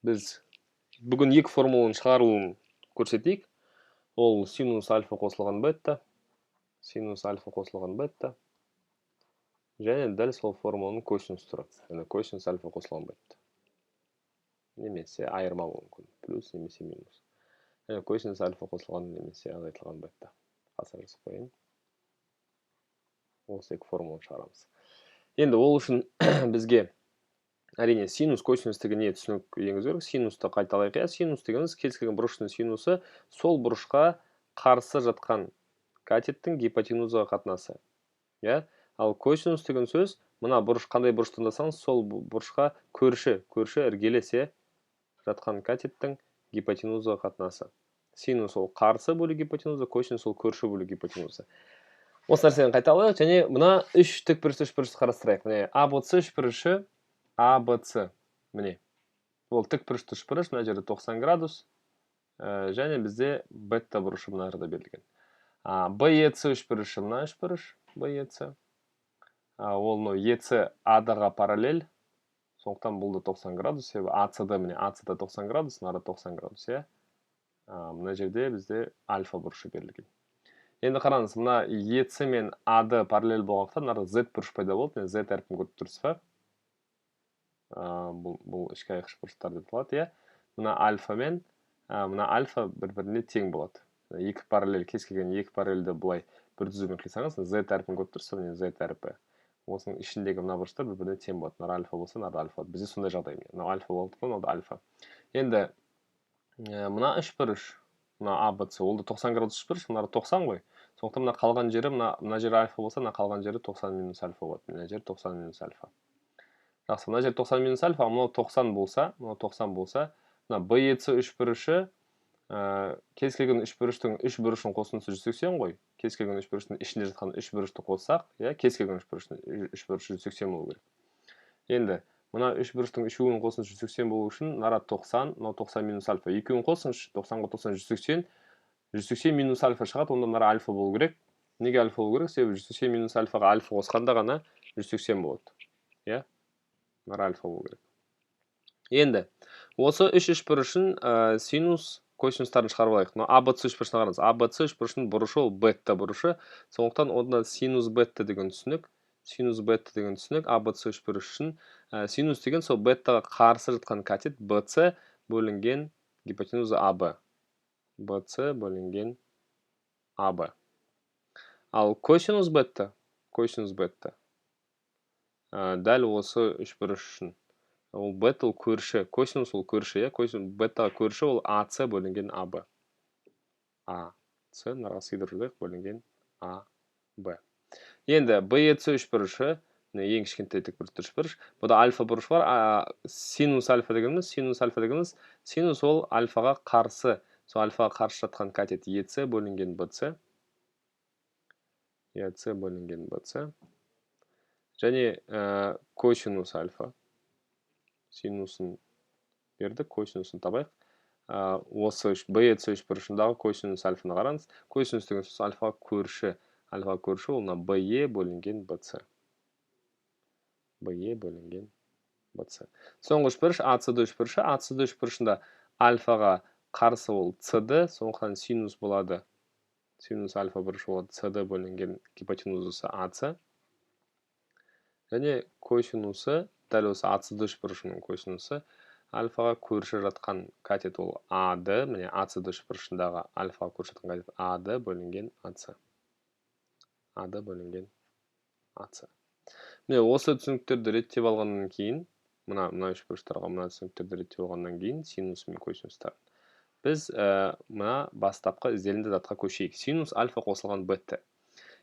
Біз бүгін екі формуланың шығарылуын көрсетейік. Ол синус альфа қосылған бета, синус альфа қосылған бета және дәл сол формуланың косинус түрі, яғни косинус альфа қосылған бета. Немесе айырма болуы мүмкін, плюс немесе минус. Және косинус альфа қосылған немесе азайтылған бета. Қазір жазып қояйын. Осы екі формуланы шығарамыз. Енді ол үшін бізге әрине синус, косинус деген не түсінік енгізу керек. Синусты қайталайық, иә. Синус дегеніміз кез келген бұрыштың синусы сол бұрышқа қарсы жатқан катеттің гипотенузаға қатынасы. Иә? Ал косинус деген сөз мына бұрыш, қандай бұрыш таңдасаңыз, сол бұрышқа көрші іргелес, иә, жатқан катеттің гипотенузаға қатынасы. Синус ол қарсы бөлу гипотенуза, косинус ол көрші бөлу гипотенуза. Осы нәрсені қайталайық және мына үш тікбұрышты үшбұрышты қарастырайық. Міне, АБЦ үшбұрышы, АБЦ. Міне. Ол тікбұрышты үшбұрыш, мына жерде 90 градус, және бізде бета бұрышы мына жерде берілген. БЕЦ үшбұрышы, мына үшбұрыш БЕЦ. Ол мынау ЕЦ АД-ға параллель, сондықтан бұл да 90 градус, себебі АЦД, міне, АЦД 90 градус, мынада 90 градус, иә. Мына жерде бізде альфа бұрышы берілген. Енді қараңыз, мына ЕЦ мен АД параллель болғандықтан мынада Z бұрыш пайда болды. Міне, Z әрпін көріп тұрсыз ба? Бұл ішкі айқыш бұрыштар деп аталады, иә. Мына альфа мен мына альфа бір-біріне тең болады. Екі параллель, кез келген екі параллельді былай бір түзумен қисаңыз, Z әрпін көріп тұрсыз ба? Міне, Z әрпі. Осының ішіндегі мына бұрыштар бір-біріне тең болады. Мына альфа болса, мына альфа. Бізде сондай жағдай. Мынау альфа болды, мынау да альфа. Енді мына үшбұрыш, мына АБЦ, ол да 90 градус үшбұрыш, мына 90 ғой. Сондықтан мына қалған жері, мына жері альфа болса, мына қалған жері 90 минус альфа болады. Мына жері 90 минус альфа. Жақсы, мына жер 90 минус альфа, мынау 90 болса, мынау 90 болса, мына БЕЦ үшбұрышы, кез келген үшбұрыштың үш бұрышын қосындысы 180 ғой. Кез келген үшбұрыштың ішінде жатқан үш бұрышты қоссақ, иә, кез келген үшбұрыштың үш бұрышы 180 болу керек. Енді мына үш бұрыштың үшеуінің қосындысы 180 болу үшін мынара 90, мынау 90 минус альфа. Екеуін қосыңызшы, 90-ға 90 180, 180 минус альфа шығады, онда мынара альфа болу керек. Неге альфа болу керек? Себебі 180 минус альфаға альфа қосқанда ғана 180 болады. Иә? Мынара альфа болу керек. Енді осы үш үшбұрышын синус, косинустарын шығарып алайық. Мына АБЦ үшбұрышына қараңыз. АБЦ үшбұрышының бұрышы ол бета бұрышы. Сондықтан онда синус бета деген түсінік, синус бета деген түсінік АБЦ үшбұрыш үшін синус деген сол бетаға қарсы жатқан катет БЦ бөлінген гипотенуза АБ. БЦ бөлінген АБ. Ал косинус бета, косинус бета дәл осы үшбұрыш үшін ол бета ол көрші, косинус ол көрші, иә, косинус бетаға көрші ол АЦ бөлінген АБ. АЦ мынаға сыйдырып жазайық, бөлінген АБ. Енді БЕЦ үшбұрышы, міне, ең кішкентай тікбұрышты үшбұрыш. Бұда альфа бұрыш бар. Синус альфа дегеніміз, синус альфа дегеніміз, синус ол альфаға қарсы, сол альфаға қарсы жатқан катет ЕЦ бөлінген БЦ. ЕЦ бөлінген БЦ. Және косинус альфа. Синусын бердік, косинусын табайық. Осы БЕЦ үшбұрышындағы косинус альфаны қараңыз. Косинус деген сөз альфаға көрші. Альфаға көрші ол мына БЕ бөлінген БЦ. БЕ бөлінген БЦ. Соңғы үшбұрыш АЦД үшбұрышы. АЦД үшбұрышында альфаға қарсы ол ЦД, сондықтан синус болады. Синус альфа бұрышы болады ЦД бөлінген гипотенузасы АЦ. Және косинусы дәл осы АЦД үшбұрышының косинусы альфаға көрші жатқан катет ол АД, міне, АЦД үшбұрышындағы альфаға көрші жатқан катет АД бөлінген АЦ. АД бөлінген АЦ. Міне, осы түсініктерді реттеп алғаннан кейін, мына үшбұрыштарға мына түсініктерді реттеп алғаннан кейін синус мен косинустарын біз мына бастапқы ізделінді затқа көшейік. Синус альфа қосылған бета.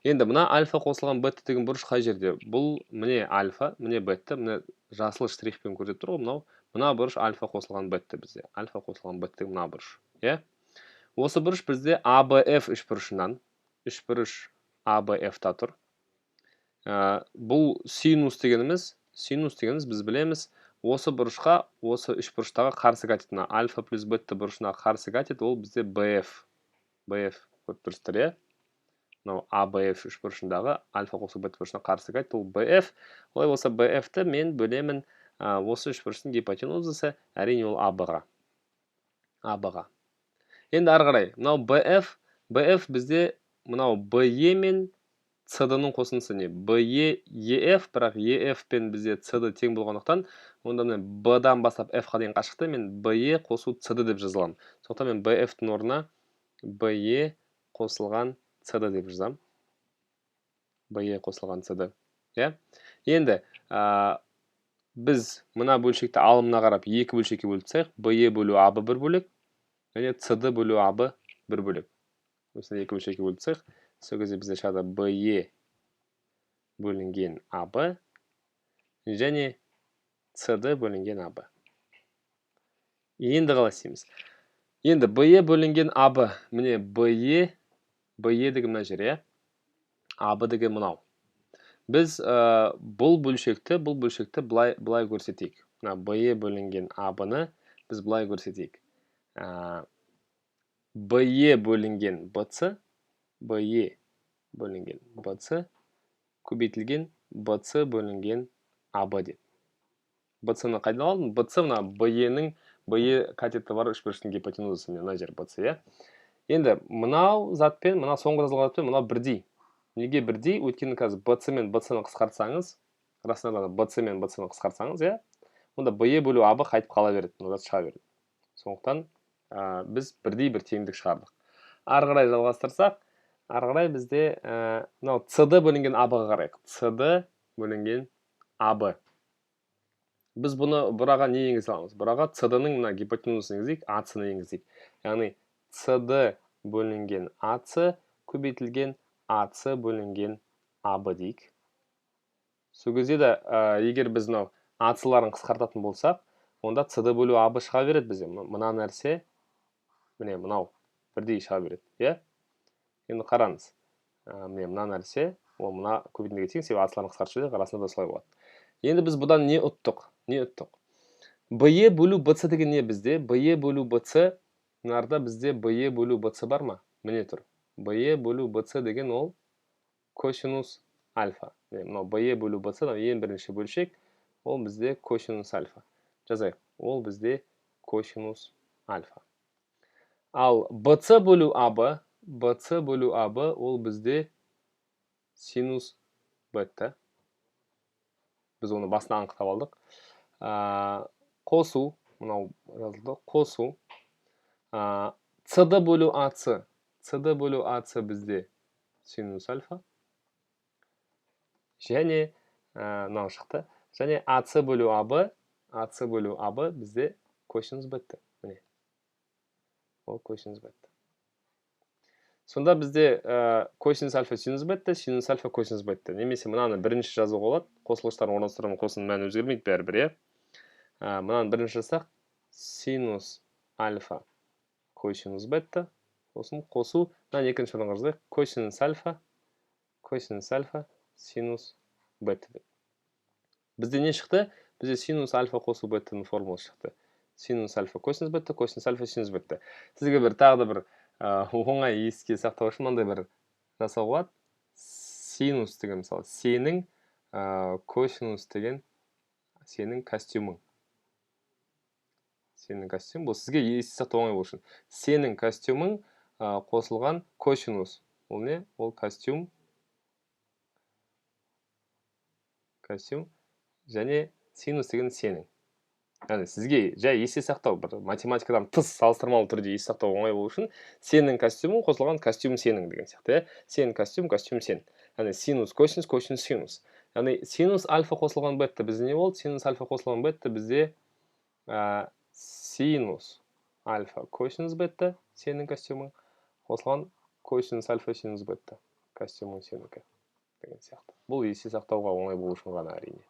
Енді мына альфа қосылған бета деген бұрыш қай жерде? Бұл міне альфа, міне бета, міне жасыл штрихпен көрсетіп тұр ғой мынау. Мына бұрыш альфа қосылған бета бізде. Альфа қосылған бета деген мына бұрыш. Иә? Осы бұрыш бізде АБФ үшбұрышынан, үшбұрыш АБФ-та тұр. Бұл синус дегеніміз, синус дегеніміз біз білеміз, осы бұрышқа, осы үшбұрыштағы қарсы катет, мына альфа плюс бета бұрышына қарсы катет, ол бізде БФ. БФ көріп тұрсыздар, иә? Мынау АБФ үшбұрышындағы альфа қосу бета бұрышына қарсы катет, ол БФ. Олай болса БФ-ті мен бөлемін Осы үшбұрыштың гипотенузасы әрине ол АБ-ға. АБ-ға. Енді ары қарай, мынау BF, BF бізде мынау BE мен CD-ның қосындысы не? BE, EF, бірақ EF пен бізде CD тең болғандықтан, онда міне B-дан бастап F-қа дейін қашықты мен BE қосу CD деп жаза аламын. Сондықтан мен BF-тің орнына BE қосылған CD деп жазамын. BE қосылған CD. Иә? Енді біз мына бөлшекті алымына қарап екі бөлшекке бөліп тастайық. BE бөлу AB бір бөлек және CD бөлу AB бір бөлек. Осыны екі бөлшекке бөліп тастайық. Сол кезде бізде шығады BE бөлінген AB және CD бөлінген AB. Енді қалай істейміз? Енді BE бөлінген AB, міне BE, BE деген мына жер, иә? AB деген мынау. Біз бұл бөлшекті, былай көрсетейік. Мына BE бөлінген AB-ны біз былай көрсетейік. BE бөлінген BC, BE бөлінген BC көбейтілген BC бөлінген AB деп. BC-ны қайдан алдым? BC мына BE-нің, BE катеті бар үшбұрыштың гипотенузасы, мына жер BC, иә? Енді мынау затпен, мына соңғы жазылған затпен мынау бірдей. Неге бірдей? Өйткені қазір BC мен BC-ны қысқартсаңыз, расында да BC мен BC-ны қысқартсаңыз, иә? Онда BE бөлу AB қайтып қала береді, мына зат шыға береді. Сондықтан біз бірдей бір теңдік шығардық. Ары қарай жалғастырсақ, ары қарай бізде мынау CD бөлінген AB-ға қарайық. CD бөлінген AB. Біз бұны бұраға не енгізе аламыз? Бұраға CD-ның мына гипотенузасын енгізейік, AC-ны енгізейік. Яғни CD бөлінген AC көбейтілген AC бөлінген AB дейік. Сол кезде де егер біз мынау AC-ларын қысқартатын болсақ, онда CD бөлу AB шыға береді бізде. Мына нәрсе, міне мынау бірдей шыға береді, иә? Енді қараңыз, міне мына нәрсе, ол мына көбейтіндіге тең, себебі AC-ларын қысқартып жібердік, расында да солай болады. Енді біз бұдан не ұттық? Не ұттық? BE бөлу BC деген не бізде? BE бөлу BC, мынарда бізде BE бөлу BC бар ма? Міне тұр. BE бөлу BC деген ол косинус альфа. Міне мынау BE бөлу BC, мынау ең бірінші бөлшек, ол бізде косинус альфа. Жазайық, ол бізде косинус альфа. Ал BC бөлу AB, BC бөлу AB ол бізде синус бета. Біз оны басында анықтап алдық. Қосу, мынау жазылды, қосу. CD бөлу AC, CD бөлу AC бізде синус альфа. Және мынау шықты. Және AC бөлу AB, AC бөлу AB бізде косинус бета. Міне. Ол косинус бета. Сонда бізде косинус альфа синус бета, синус альфа косинус бета. Немесе мынаны бірінші жазуға болады. Қосылғыштарын орналастырамын, қосындының мәні өзгермейді бәрібір, иә? Мынаны бірінші жазсақ, синус альфа косинус бета, сосын қосу, мынаны екінші орынға жазайық, косинус альфа синус бета деп. Бізде не шықты? Бізде синус альфа қосу бетаның формуласы шықты. Синус альфа косинус бета, косинус альфа синус бета. Сізге бір тағы да бір оңай еске сақтау үшін мынандай бір жасауға болады. Синус деген мысалы сенің, косинус деген сенің костюмің. Сенің костюм, бұл сізге есте сақтау оңай болу үшін. Сенің костюмің қосылған косинус. Ол не? Ол костюм. Костюм және синус деген сенің. Яғни сізге жай есте сақтау, бір математикадан тыс салыстырмалы түрде есте сақтау оңай болу үшін сенің костюмің қосылған костюм сенің деген сияқты, иә? Сен костюм, костюм сен. Яғни синус, косинус, косинус, синус. Яғни синус альфа қосылған бета бізде не болды? Синус альфа қосылған бета бізде синус альфа косинус бета сенің костюмің қосылған косинус альфа синус бета костюмің сенікі деген сияқты. Бұл есте сақтауға оңай болу үшін ғана әрине.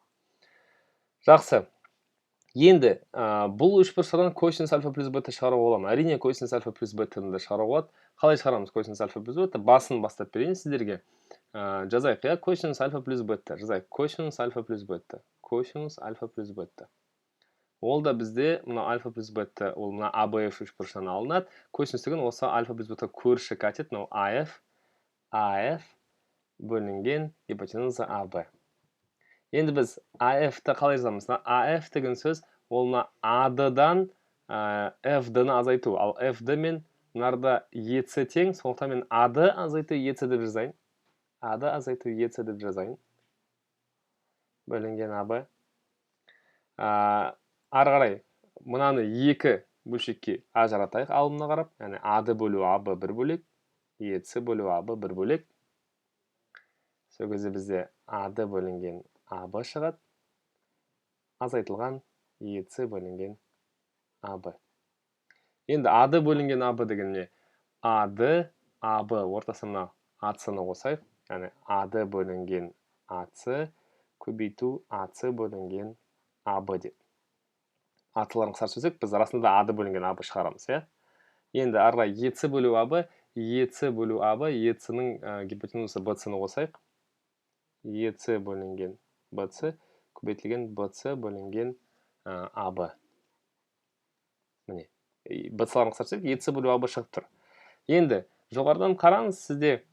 Жақсы. Енді бұл үшбұрыштардан косинус альфа плюс бета шығаруға бола ма? Әрине косинус альфа плюс бетаны да шығаруға болады. Қалай шығарамыз косинус альфа плюс бета? Басын бастап берейін сіздерге. Жазайық, иә, косинус альфа плюс бета. Жазайық, косинус альфа плюс бета. Косинус альфа плюс бета. Ол да бізде мына альфа плюс бета, ол мына АБФ үшбұрыштан алынады. Косинус деген осы альфа плюс бета көрші катет, мынау АФ, АФ бөлінген гипотенуза АБ. Енді біз АФ-ті қалай жазамыз? Мына АФ деген сөз ол мына АД-дан ФД-ны азайту. Ал ФД мен мынарда ЕЦ тең, сондықтан мен АД азайту ЕЦ деп жазайын. АД азайту ЕЦ деп жазайын. Бөлінген АБ. Ары қарай мынаны екі бөлшекке ажыратайық алымына қарап, яғни АД бөлу АБ бір бөлек, ЕЦ бөлу АБ бір бөлек. Сол кезде бізде АД бөлінген АБ шығады, азайтылған ЕЦ бөлінген АБ. Енді АД бөлінген АБ деген не? АД, АБ ортасына мына АЦ-ны қосайық, яғни АД бөлінген АЦ көбейту АЦ бөлінген АБ деп. АЦ-ларын қысқартып жіберсек, біз расында АД бөлінген АБ шығарамыз, иә? Енді ары қарай ЕЦ бөлу АБ, ЕЦ бөлу АБ, ЕЦ-ның гипотенузасы БЦ-ны қосайық. ЕЦ бөлінген БЦ көбейтілген БЦ бөлінген АБ. Міне, БЦ-ларын қысқартып жіберсек, ЕЦ бөлу АБ шығып тұр. Енді жоғарыдан қараңыз, сізде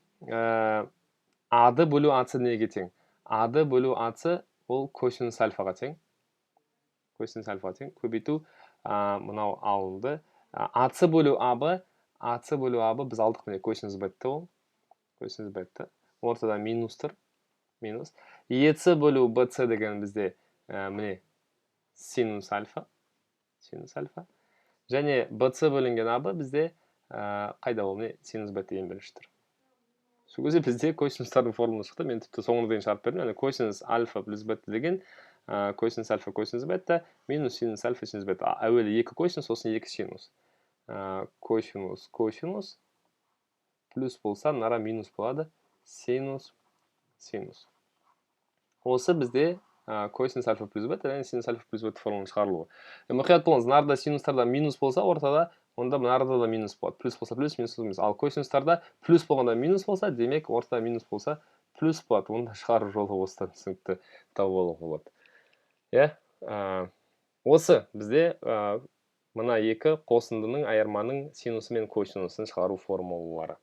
АД бөлу АЦ неге тең? АД бөлу АЦ ол косинус альфаға тең. Косинус альфаға тең көбейту мынау алынды. АЦ бөлу АБ, АЦ бөлу АБ біз алдық, міне косинус бетті ол. Косинус бетті. Ортада минус тұр. Минус. ЕЦ бөлу БЦ деген бізде міне синус альфа. Синус альфа. Және БЦ бөлінген АБ бізде қайда ол, міне синус бетті ең бірінші тұр. Сол кезде бізде косинустардың формуласы шықты. Мен тіпті соңына дейін шығарып бердім. Яғни косинус альфа плюс бетті деген косинус альфа косинус бетта минус синус альфа синус бетта. Әуелі екі косинус, сосын екі синус. Косинус, косинус плюс болса, мынара минус болады. Синус, синус. Осы бізде косинус альфа плюс бета және синус альфа плюс бета формуланың шығарылуы. Мұқият болыңыз, мынарда синустарда минус болса ортада, онда мынарда да минус болады. Плюс болса плюс, минус болса минус. Ал косинустарда плюс болғанда минус болса, демек ортада минус болса плюс болады. Оны да шығару жолы осыдан түсінікті тауып алуға болады. Иә, осы бізде мына екі қосындының айырманың синусы мен косинусын шығару формулалары.